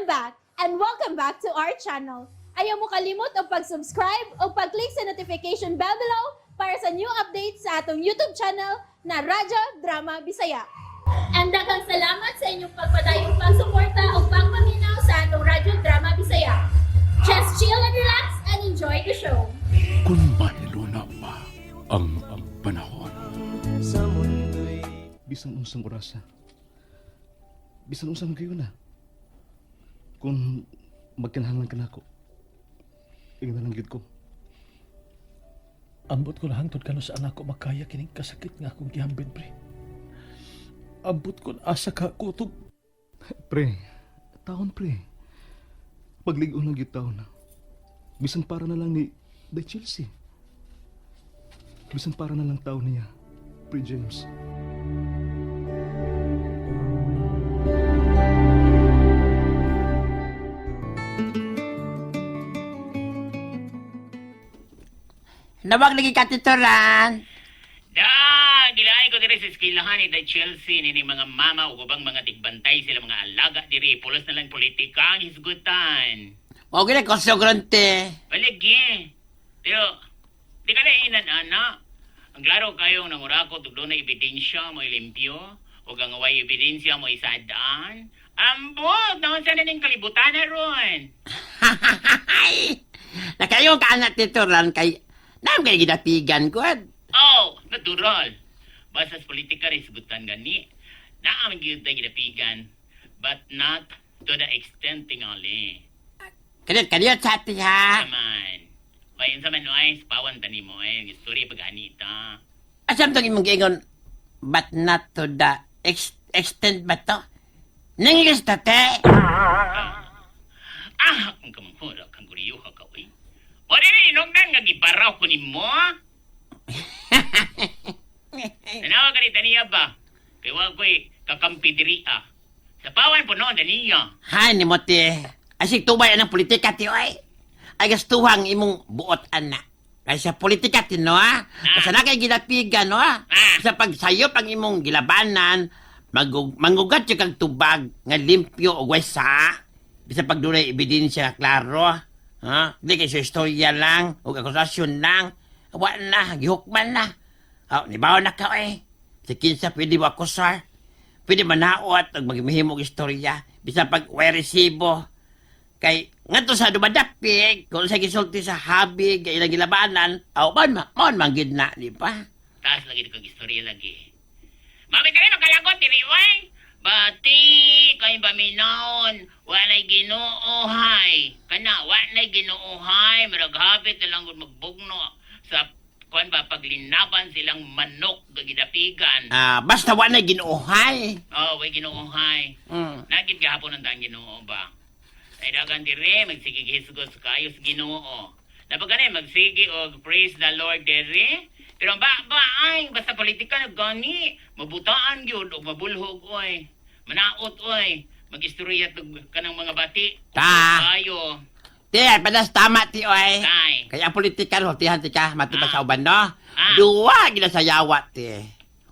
I'm back and welcome back to our channel. Ayaw mo kalimot og pag-subscribe o pag-click sa notification bell below para sa new updates sa atong YouTube channel na Radyo Drama Bisaya. And daghang salamat sa inyong pagpadayong pagsuporta o pagpaminaw sa atong Radyo Drama Bisaya. Just chill and relax and enjoy the show. Kung mahiluna pa ang panahon. Bisan unsang orasa. Bisan unsang gayon na. Kung magkinahanglan ka nako, ingnan lang gyud ko. Ambot ko na hangtod kano sa anak ko makaya kining kasakit nga akong gihambin, pre. Ambot ko na asa ka kutob. Pre, taon pre. Paglig-on lang gyud taon na. Bisan para na lang ni The Chelsea. Bisan para na lang taon niya, Pre James. Nawag lagi ka, Titoran. Da, gilain ko diri sa eskilahan ni The Chelsea ni mga mama ug ubang mga tigbantay sila mga alaga diri pulos na lang politika ang hisgutan. Mao gina ko te. Baligi. Pero di ka na inan ana. Ang klaro kayong nangurakot ug dunay ebidensya mo limpyo ug ang way ebidensya mo isadaan. Ambot, naon sa ning kalibutan na ron. Ay! Nakayo ka anak, Titoran, kay naam kay gidapigan ko. Ad. Oh, natural. Basta sa politika rin hisgutan gani. Naamang gyud tay gidapigan, but not to the extent tingali. Kaniyot, kaniyot sa ati ha. Naman. Bayan sa man ay pawan tani mo ay istorya pag anita. Asam tong imong giingon, but not to the extent ba to? Nangigis ta, te. Ah, kung kamanghura kang guriyuha ka uy. O dili inugdan nga gibaraw ko nimo. Tanawa ka ni taniya ba? Kay wa ko'y kakampi diri ah. Sa pawan po noon taniya. Hay, ni mo, te. Asig tubay anang politika, ti, oy. Ay gastuhang imong buot, ana. Kay sa politika, ti, no, ha? Basta na kay gidapigan, no, ha? Ah. Sa pagsayop ang imong gilabanan, mangugat yung kag tubag nga limpyo o wesa. Bisa pag dunay ebidensya nga klaro, ha? Di kay sa istorya lang o akusasyon lang. Wa na, gihukman na. Oh, nibaw na ka eh. Sa kinsa pwede mo akusar. Pwede manaot og maghimog istorya. Bisa pag way resibo. Kay ngadto sa dumadapig, kung sa gisulti sa habig, ilang gilabanan, aw man man man gid na, di ba? Taas lagi kag istorya lagi. Mami kami makalagot diri way. Bati kay baminaon, walay Ginoo hay. Kana walay Ginoo hay, murag hapit na lang gud magbugno sa kuan ba paglinaban silang manok gagidapigan. Ah, basta wa na ginuhay. Oh, way Ginoo hay. Nagit gahapon ang dang Ginoo ba. Ay dagan dire magsige hisgos kayo sa Ginoo. Napagani magsige og praise the Lord dire. Pero ang ba ba ay basta politika na gani, mabutaan gyud og mabulhog oy. Manaot oy, magistorya tug kanang mga bati. Ta. Ayo. Ti, ay, padas tama ti oy. Kay. Kaya ang politika no, tihan ti ka, matupa Ah. sa uban no. Ah. Duwa gina sa yawat ti.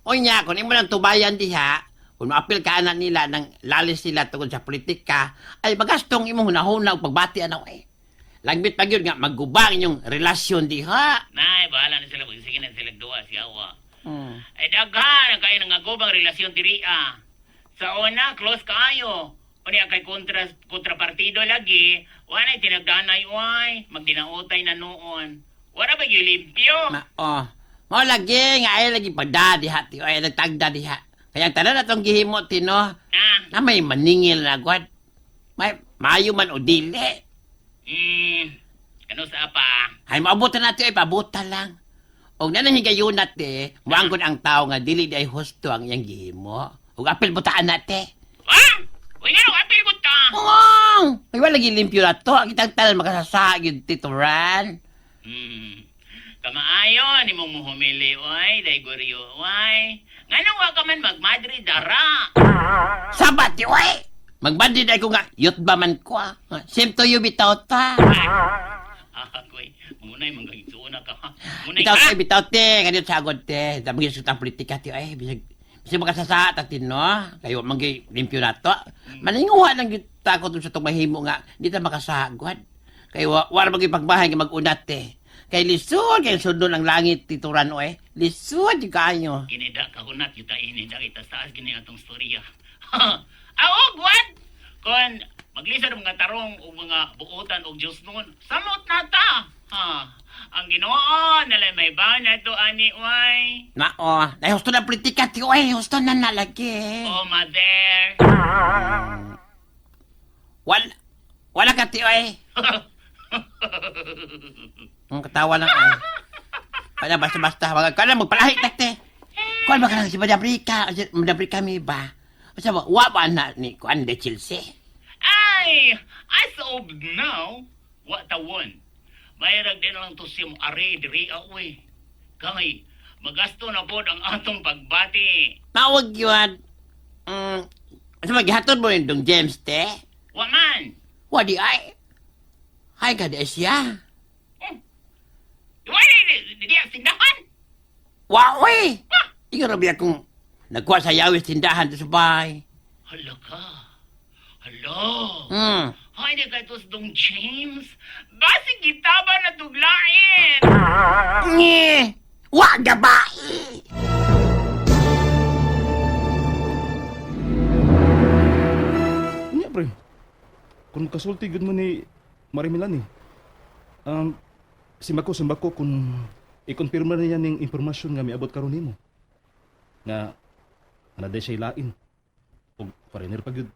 Unya, kung imo lang tubayan diha, kung maapil ka anak nila nang lalis nila tungkol sa politika, ay magastong imong hunahuna og pagbati ana oy. Langbit pa gyud nga magguba ang inyong relasyon diha. Nay, bahala na sila sige na sila duwa siyawa. Hmm. Ay daghan ang kayo nang agubang relasyon diri ah. Sa una, close kaayo. Unya kay kontra kontrapartido lagi, wala tinagdanay oy, magdinautay na noon. Wala ba yung limpyo? Ma oh. Mao lagi nga ay lagi pagda diha ti oy nagtagda diha. Kaya ang tanan atong gihimo ti no, Ah, na may maningil na gwad. May maayo man o dili. Ano sa pa? Ay maabutan natin ay pabuta lang. Og nanang higayon nate, muangkon ang tao nga dili di ay husto ang iyang gihimo. Og apil butaan nate. Ah! Uy, nga, apil ko ta. Ungong! Ay wala lagi limpyo na to. Ang kitang tanan makasasa gyud tituran. Kamaayo, ni mong muhumili, oy, day guryo, oy. Nganong wa ka man magmadri dara? Sabat ti oy. Magbandi dai ko nga yut ba man ko. Ah. Same to you bitaw ta. Ah, koy, munay manggagisuuna ka. Ha? Munay Bitaw ka. te, bitaw te, kanito sagod te. Tabang ang politika ti oy. Bisag Kasi makasasa ta no, kayo mangi limpyo na to. Maninguha lang gyud ta ko sa itong mahimo nga di ta makasagwad. Kay wa wa ra magyud pagbahay nga mag-unat eh. Kay lisod kay sundon ang langit tituran oy. Lisod gyud kaayo. Kinida kahunat yuta ini da kita taas gini atong storya. Aw gwad. Kon maglisod ang mga tarong o mga buotan og Dios noon, samot na ta. Ha. Ang Ginoo nalay may na to ani way. Nao, dahil husto na politika ti oy, husto na na lagi. Oh mother. Wala wala ka ti oy. Ang katawa lang ay. Wala basta-basta wag ka na magpalahi ta te. Kuan ba ka si Madabrika? Si Madabrika mi ba? Usa ba wa ba na ni kuan de Chelsea? Ay, as of now, wa tawon. Bayrag din lang to si mo are diri awe. Kay magasto na pod ang atong pagbati. Mawag yun. Usa ba gihatod mo ni Dong James te? Wa man. Wa di ay. Hay ka di siya. Wa di di di ang tindahan. Wa we. Ikaw ra biya kung nagkuha sa yawis tindahan sa bahay. Hala ka. Hala. Hay di kay tos Dong James. Basi gitaba na tuglain. Nge. Wa gabai. Unya pre. Kung kasulti gud mo ni Marie Melanie. Um, simbako kung i-confirm na niya ning impormasyon nga miabot karon nimo. Nga ana day siya ilain. Og foreigner pa gyud.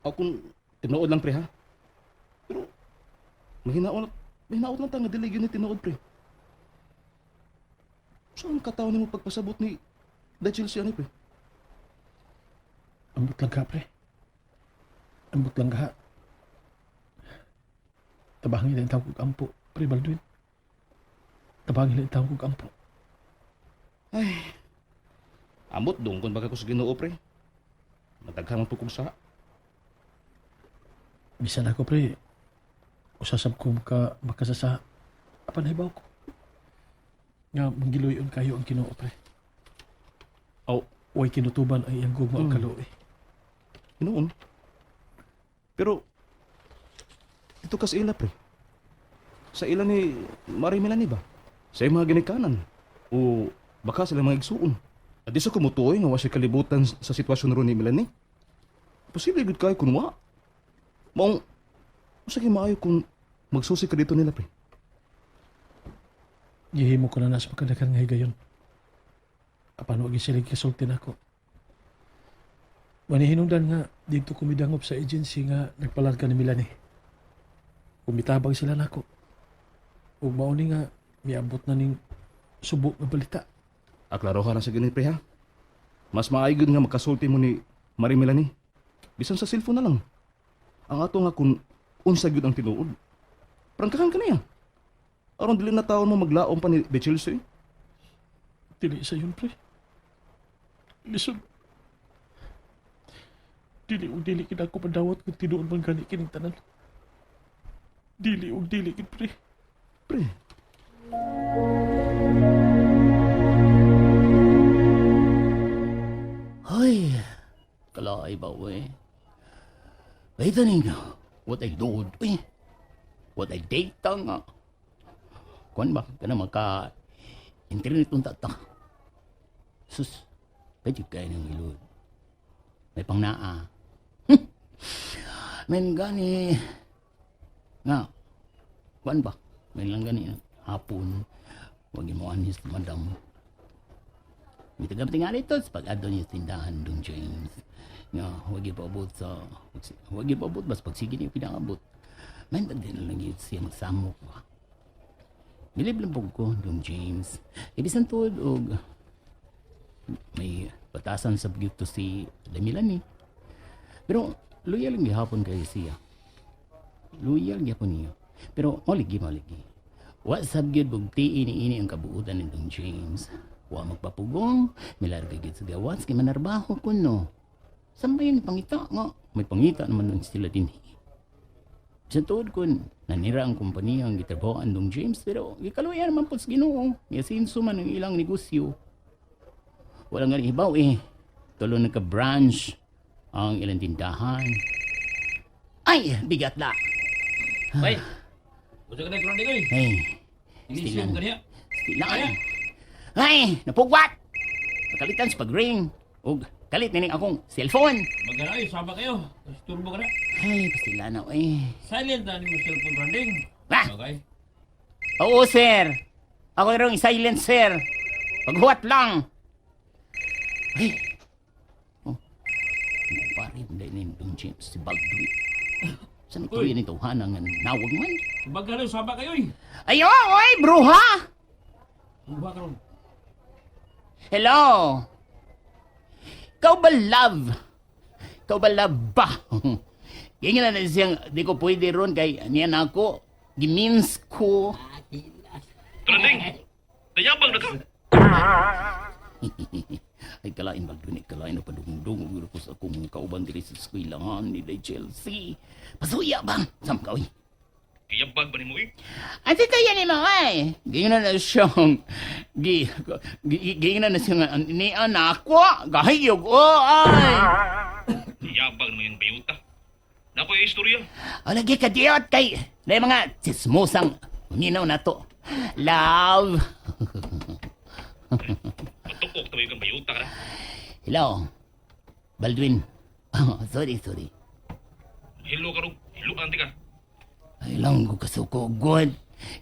O kung tinuod lang pre ha. Pero mahinaot mahinaot lang ta nga dili gyud ni tinuod pre. Saan kataon nimo pagpasabot ni Da Chelsea ani pre? Ambot lang ka, pre. Ambot lang ka. Tabangin lang tawag kog ampo, pre Baldwin. Tabangin lang tawag kog ampo. Amot dungkon baka ko sa Ginoo pre. Mataghan man po kog sa. Bisan ako, pre. Usasab ko maka, makasasa. Apan hibaw ko. Nga, manggiluyon kayo ang Ginoo, pre. Aw, Way kinutuban ang iyang gugma og kaluoy. Noon. Pero, ito kas ila, pre. Sa ila ni Marie Melanie ba? Sa iyang mga ginikanan. O baka sila mga igsuon. At di sa kumutuoy nga wa siya kalibutan sa sitwasyon ron ni Melanie. Posible gud kayo kun wa. Maong, usa kay maayo kung magsusi ka dito nila, pre. Gihimo ko na na sa makadakan nga higayon. Apan wa sila kasulti nako. Manihinungdan nga dito kumidangop sa agency nga nagpalarga ni Milani. Umitabang sila nako. Ug mao ni nga miabot na ning subo nga balita. Aklaro ka na sa ganit, pre, ha? Mas maayo gud nga makasulti mo ni Marie Melanie. Bisan sa cellphone na lang. Ang ato nga kung unsa gyud ang tinuod. Prangkahan ka niya. Aron dili na taon mo maglaom pa ni De Chelsea. Dili sa yun, pre. Lisod. Dili ug dili kid ako padawat kung tinuod man gani kining tanan. Dili ug dili kid, pre. Pre, Ay, kalaay ba, we? Wait a ninyo. What I do, uy. What I data nga. Kuan ba, kana maka internet unta ta. Sus, pwede kayo ng ilod. May pang naa. Men gani. Nga, kuan ba? May lang gani, hapon. Wag mo anis, madam. Mitagam tingali to sa pag-adto niya sa tindahan dong James. Nga, huwag ipaabot sa, huwag ipaabot, bas pagsige niya pinangabot. May din na lang yun siya magsamok ba. Bilib lang po ko, dong James. Ibisan tuod og may batasan sa to si Damilan eh. Pero loyal lang gihapon kay siya. Loyal gihapon niya. Pero maligi maligi. Wa sab gyud bugti ini ini ang kabuutan ni Dong James. Wa magpapugong, milarga gyud sa gawas kay manarbaho kuno. Saan ba yun pangita nga? May pangita naman nun sila din. Sa tuod kun, nanira ang kompanya ang gitrabahoan Dong James pero gikaluya naman po sa Ginoo. Miasinso man ang ilang negosyo. Walang nga ibaw eh. Tulo na ka branch ang ilang tindahan. Ay, bigat la. Ay! Gusto ka na Trending oy. Ay, Inisip ka niya. stilan. Ay, napugwat. Nakalitan sa pag-ring. Ug kalit nining akong cellphone. Magana oy, sama kayo. Kasi turbo ka na. Ay, pastila na eh. Silent na ni mo cellphone Trending. Ah! Okay. Oo, sir. Ako rin silent, sir. Paghuwat lang. Ay. Oh. Pare, hindi ni Don James si Baldwin. Saan ito yan ito? Hanang nga nawag man? Magana oy, sama kayo oy. Ay, oh, oy, bruha! Buha ka ron. Hello? Ikaw ba love? Ikaw ba love ba? Ganyan na siyang di ko pwede ron kay niya na ako. Gimins ko. Trending! Dayabang na ka! Ay kalain Baldwin, ay kalain na padungdung ko sa akong kauban diri sa eskwelahan ni Day Chelsea. Pasuya ba? Sam ka, oy. Kiyabag ba ni mo eh? Ang tito yan ni mga ay. Gingnan na siyang, gi, gi, gingnan na siyang, ni anak ko, gahiyog, oh, ay. Kiyabag naman yung bayuta. Nako yung istorya. O, lagi ka diyot kay, na mga tsismosang, minaw na to. Love. Matukok tayo kang bayuta ka na. Hello. Baldwin. Sorry, sorry. Hello ka ro. Hello ka ka. Ay lang ko kasuko, God.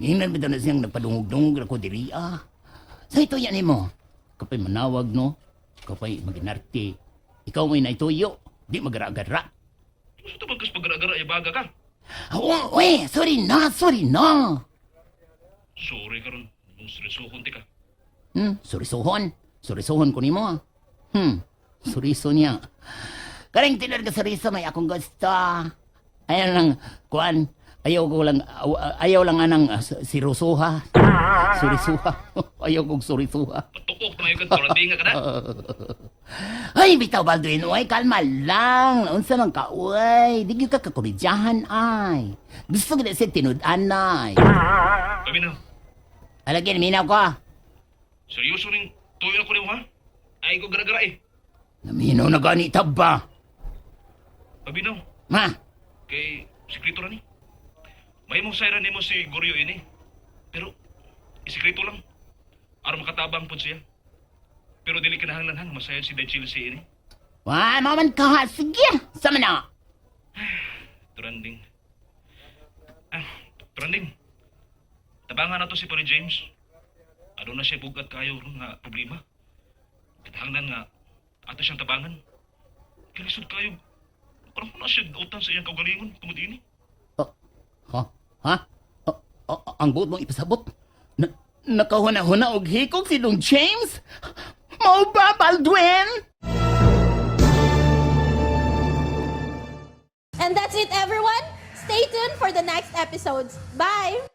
Ingnan bitaw na siyang nagpadungog-dungog ako diri ah. Sa ito yan mo. Kapay manawag no, kapay maginarte. Ikaw may naituyo, di magara-gara. Gusto to magkas pagara-gara yabaga ka. Oh, uy, sorry na, sorry na. Sorry ka ron. Mong seryosohon ti ka. Surisuhon. Surisuhon ko nimo. Ah. Suriso niya. Kareng tinar ka suriso may akong gusto. Ayaw lang, kuan. Ayaw ko lang, ayaw lang anang sirusuha. Surisuha. Ayaw kong surisuha. Patukok tayo kang turandinga ka na. Ay, bitaw Baldwin, uy, kalma lang. Unsa man ka, uy. Di gyud ka kakomedyahan, ay. Gusto gid sa tinud-an, ay. Kami na. Alagin, minaw ko. Seryoso ning tuyo na ko nimo ha? Ay ko gara-gara eh. Naminaw na gani ba? Pabinaw. Ma, Kay sekreto ra ni. May mong sayra nimo si Goryo ini. Pero isekreto lang. Aron makatabang pud siya. Pero dili kinahanglan hang masayod si Day Chelsea ini. wa, maman ka ha. Sige, sama na. Trending. Ah, trending. Tabangan na to si Pare James. Ano na siya bugat kayo ron nga problema. Kinahanglan nga ato siyang tabangan. Kalisod kayo. Parang na siya dautan sa iyang kaugalingon tungod ini. Oh, ha? Ha? Oh, oh, ang buot mong ipasabot? Na, nakahuna-huna og hikog si Dong James? Mao ba, Baldwin? And that's it, everyone. Stay tuned for the next episodes. Bye!